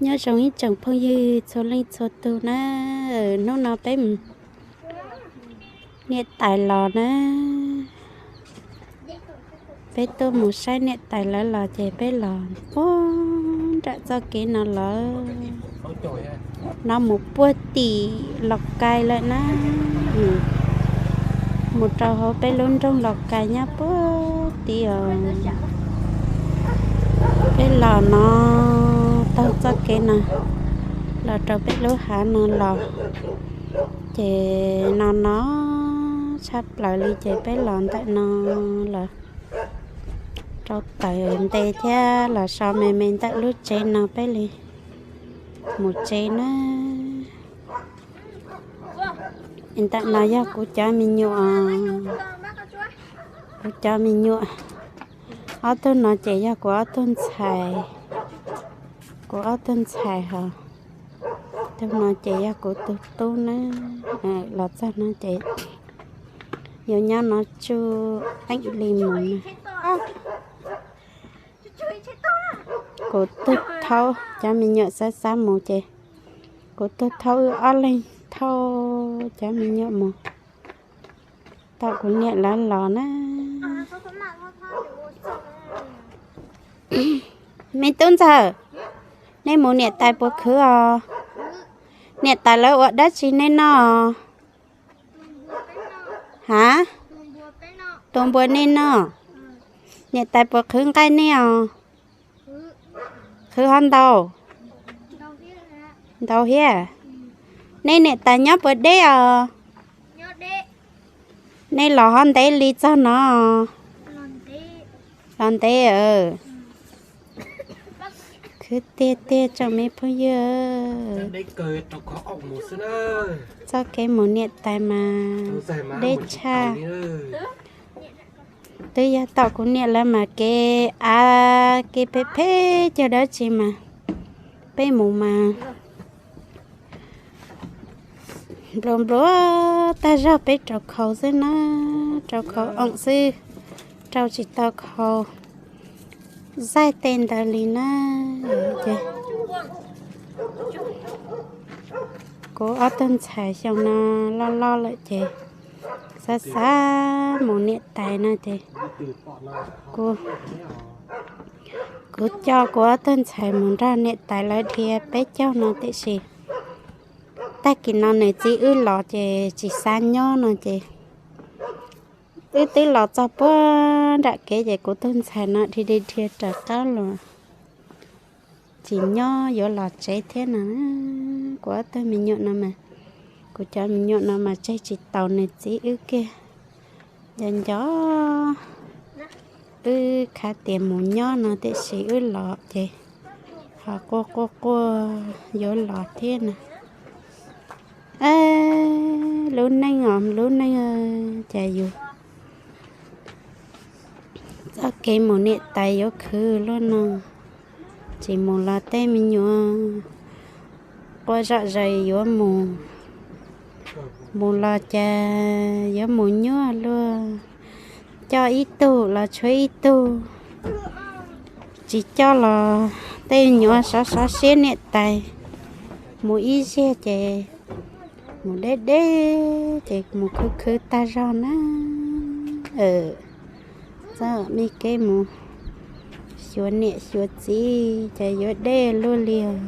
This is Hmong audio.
Nyob zoo ib tsoom phooj ywg txhua leej txhua tus na, hnub no peb niam tais los na, peb tuaj mus saib niam tais lawv los ces peb los puag nram txoj kev no lawm, no mus puag tim Los Kais lawm na, mus rau hauv peb lub nroog Los Kais nyob puag tim os. Peb los no taug txoj kev no los rau peb lub hav no los, ces no no tshaj plaws li ces peb los ntawm no los rau tawm nte thiab los so me me ntawm lub tsev no peb li mus tsev na. Ntawm no yog kuv cov me nyuam, kuv cov me nyuam, ob tug no ces yog kuv ob tug ntxhais, kuv ob tug ntxhais hos, tug no ces yog kuv tus tub na, los txog no ces yuav nyob no tsuj eeb li mus na. Kuv tug thaub cov me nyuam xav xav mus ces kuv tug thaub wb ob leeg thauj cov me nyuam mus, tom kuv niam lawv los na. Me tub ntxawm, nej mus niam tais puas khwv os? Niam tais lawv ua dab tsi nej noj? Hav, tua npua nej noj. Niam tais puas qhwv nqaij nej os? Qhwv ho ntau? Ntau thiab. Nej niam tais nyob puas deb os? Nej los ho ntev li txog no? Los ntev. Khwv tiag tiag tsoom me phooj ywg. Txoj kev mus niam tais mas deb tshaj. Twb yog tom kuv niam lawv mas kev av kev phem phem cog dab tsi mas peb mus mas nplua nplua tag zog, peb rau khau xwb na, rau khau oom xwb, rau tsis tau khau zaij tej ntawd li na. Ces kuv ob tug ntxhais xyoo no loj loj lawm ces xav xav mus niam tais no ces kuv, kuv coj kuv ob tug ntxhais mus nrog niam tais lawv dhia peb caug no tiam sis tag kis no nws txiv wb los ces tsis xav nyob no ces wb twb los txog puag nram kev ces kuv tus ntxhais no dhia dhia dhia raws qab los tsis nyob yuav los tsev thiab no. Kuv ob tug me nyuam no mas, kuv cov me nyuam no mas tseg tsis taus nws txiv wb kiag. Nco nco wb khav tias mus nyob no tiam sis wb los ces ho quaj quaj quaj yuav los thiab no. Lub neej os lub neej, cas yus txoj kev mus niam tais yuav khwv luaj no, tsis mus los tej me nyuam quaj zom zaws yuav mus, mus los cas yuav mus nyuaj luaj, coj ib tug los tshuav ib tug, tsis coj los tej me nyuam sov sov siab niam tais, mus ib zaug ces mus deb deb ces mus khwv khwv tag zog na. Txoj me kev mus xyuas niam xyuas txiv ces yuav deb luaj li os.